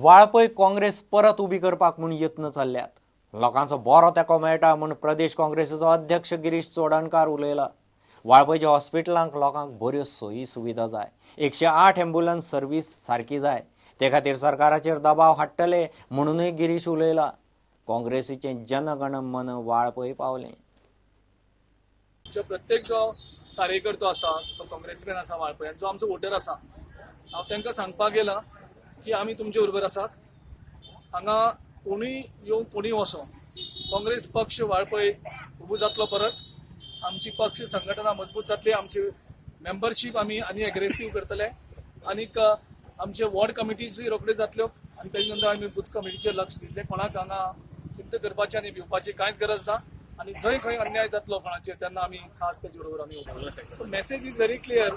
वाळपय काँग्रेस परत उबी करपाक म्हूण यत्न चल्ल्यात. लोकांचो बरो तेंको मेळटा म्हूण प्रदेश काँग्रेसीचो अध्यक्ष गिरीश चोडणकार उलयला. वाळपयच्या हॉस्पिटलांक लोकांक बऱ्यो सोयी सुविधा जाय. 108 ॲम्ब्युलन्स सर्वीस सारकी जाय. ते खातीर सरकाराचेर दबाव हाडटले म्हणूनय गिरीश उलयला. काँग्रेसीचें जनगण मन वाळपय पावलें. प्रत्येक जो कार्यकर्तो आसा तो काँग्रेसमॅन आसा वाळपय जो आमचो वोटर आसा, हांव तांकां सांगपाक गेला की आमी तुमचे बरोबर आसात. हांगा कोणूय येवं कोणूय वचो, काँग्रेस पक्ष वाळपय उबो जातलो परत. आमची पक्ष संघटना मजबूत जातली, आमची मेंबरशीप आमी आनी एग्रेसीव करतले आनीक आमचे वॉर्ड कमिटीज रोखड्यो जातल्यो आनी तेजे नंतर आमी बूथ कमिटीचेर लक्ष दितले. कोणाक हांगा चिंता करपाची आनी भिवपाची कांयच गरज ना आनी जंय खंय अन्याय जातलो कोणाचेर तेन्ना आमी खास तेजे बरोबर आमी उबो. So message is very clear.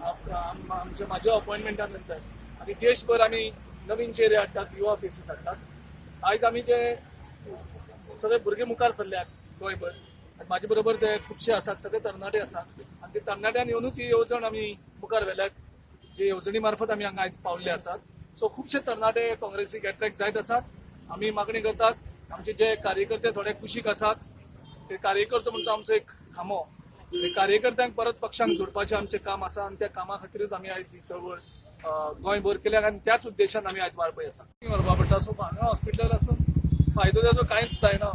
आमच्या म्हाज्या अपॉयंटमेंटा नंतर आनी देशभर आमी नवीन चेहरे हाडटात, युवा फेसीस हाडटात. आयज आमी जे सगळे भुरगे मुखार सरल्यात गोंयभर आनी म्हाजे बरोबर ते खुबशे आसात, सगळे तरणाटे आसात आनी ते तरणाट्यान येवनूच ही येवजण आमी मुखार व्हेल्यात, जे येवजणी मार्फत आमी हांगा आयज पावल्ले आसात. सो खुबशे तरणाटे काँग्रेसीक एट्रॅक्ट जायत आसात. आमी मागणी करतात आमचे जे कार्यकर्ते थोडे कुशीक आसात ते कार्यकर्ते म्हणतो आमचो एक खांबो, ते कार्यकर्त्यांक परत पक्षांक जोडपाचें आमचें काम आसा आनी त्या कामा खातीरूच आमी आयज ही चळवळ गोंयभर केल्या आनी त्याच उद्देशान आमी आयज वाळपय आसा. व्हरपा पडटा. सो हांगा हॉस्पिटल आसून फायदो ताजो कांयच जायना.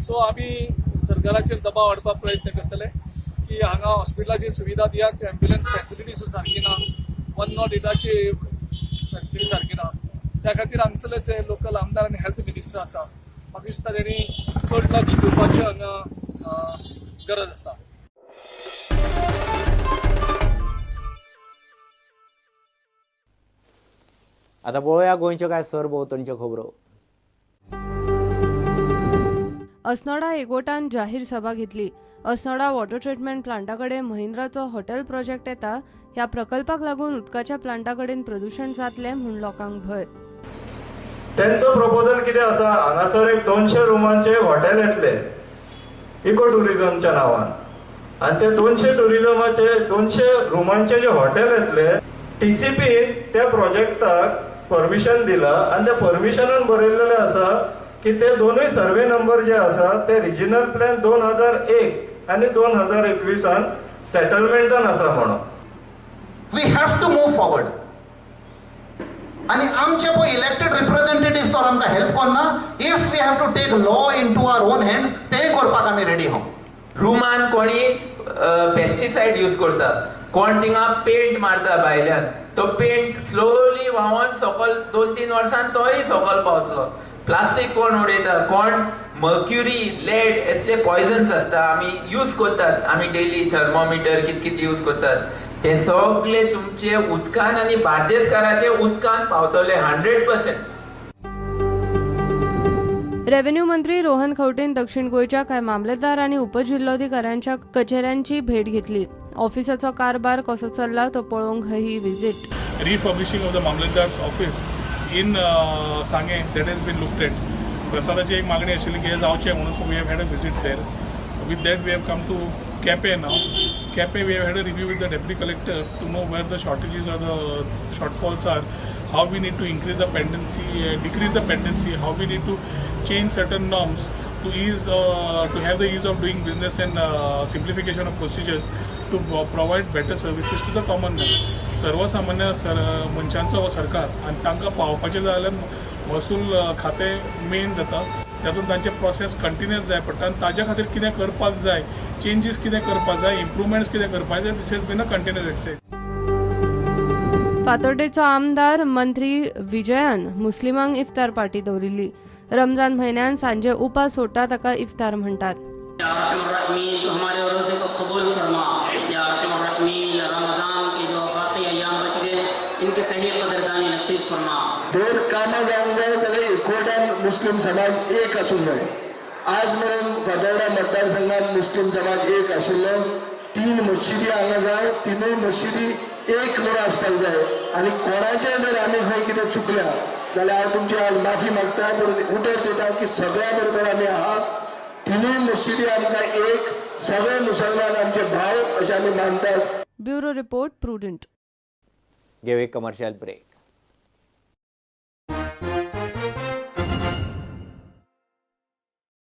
सो आमी सरकाराचेर दबाव हाडपाक प्रयत्न करतले की हांगा हॉस्पिटलाची सुविधा दियात. ॲम्ब्युलन्स फॅसिलिटी सुद्दां सारकी ना, 108ची फॅसिलिटी सारकी ना. त्या खातीर हांगसरले जे लोकल आमदार आनी हेल्थ मिनिस्टर आसा, म्हाका दिसता तेणी चड लक्ष दिवपाचें हांगा गरज आसा. आतां पळोवया गोंयच्यो कांय सरभोंवतणच्यो खबरो. अस्नोडा एकवटान जाहीर सभा घेतली. अस्नोडा वॉटर ट्रिटमेंट प्लांटा कडेन महिंद्राचो हॉटेल प्रोजेक्ट येता. ह्या प्रकल्पाक लागून उदकाच्या प्लांटा कडेन प्रदूशण जातलें म्हूण लोकांक भंय. तेंचो प्रपोजल कितें आसा, हांगासर एक 200 रुमांचे हॉटेल येतले इको ट्युरिजमच्या नांवान आनी ते 200 ट्युरिजमाचे 200 रुमांचे जे हॉटेल येतले, टीसीपीन त्या प्रोजेक्टाक परमिशन दिला आनी त्या परमिशनान बरयल्लेलें आसा की ते दोनूय सर्वे नंबर जे आसा ते रिजिनल प्लॅन 2001 आनी 2021 सेटलमेंटान आसा म्हणून. We have to move forward. आनी आमचे पळय इलेक्टेड रिप्रेझेंटेटिव्ह तर आमकां हेल्प करना. If we have to take law into our own hands, तें करपाक आमी रेडी आहा. रुमान कोणी पेस्टिसायड यूज करता, कोण थिंगा पेंट मारता भायल्यान, तो पेंट स्लोली व्हांवन सकल 2-3 वर्सान तोय सकल पावतलो. प्लास्टीक कोण उडयता, कोण मर्क्युरी, लेड असले पॉयजन्स आसता आमी यूज करतात. आमी डेली थर्मोमिटर कित कित यूज करतात, ते सगळे तुमचे उदकान आनी बार्देसकाराचे उदकान पावतले 100%. रेव्हेन्यू मंत्री रोहन खंवटेन दक्षिण गोंयच्या कांय मामलेदार आनी उपजिल्लोधिकाऱ्यांच्या कचेऱ्यांची भेट घेतली. ऑफिसाचो कारभार कसो चल्ला तो पळोवंक ही visit. Refurbishing of the Mamlatdar's office in Sanguem that has been looked at. प्रसादाची एक मागणी आशिल्ली की हें जावचें म्हणून, so we have had a visit there. With that we have come to Quepem now. Quepem we have had a review with the deputy collector to know where the shortages or the shortfalls are, how we need to increase the pendency, decrease the pendency, how we need to change certain norms to ease, to have the ease of doing business and simplification of procedures to provide better services to the common man. सर्वसामान्य मनशांचो हो सरकार आनी तांकां पावपाचें जाल्यार महसूल खातें मेन जाता, तातूंत तांचे प्रोसेस कंटिन्युअस जाय पडटा आनी ताज्या खातीर कितें करपाक जाय, चेंजीस कितें करपाक जाय, इम्प्रुवमेंट्स कितें करपाक जाय, this has been a continuous exercise. फातोड्डेचो आमदार मंत्री विजयान मुस्लिमांक इफ्तार पार्टी दवरिल्ली. रमजान म्हयन्यान सांजे उपास सोडटा ताका इफ्तार म्हणटात. जर कामां जावंक जाय जाल्यार एकवटान मुस्लीम समाज एक आसूंक जाय. आज मेरेन फातोर्डा मतदारसंघात मुस्लीम समाज एक आशिल्लो. 3 मशिदी हांगा जाय, 3 मशिदी एक म्हणून आसपाक जाय. आनी कोणाचें जर आमी खंय कितें चुकल्या जाल्यार हांव तुमची आज माफी मागता, पूण उतर दिता की सगळ्या बरोबर आमी आहात. 3 मशिदी आमकां एक, सगळे मुसलमान आमचे भाव अशें आमी मानतात. Bureau report, Prudent. घेवया एक कमर्शियल ब्रेक.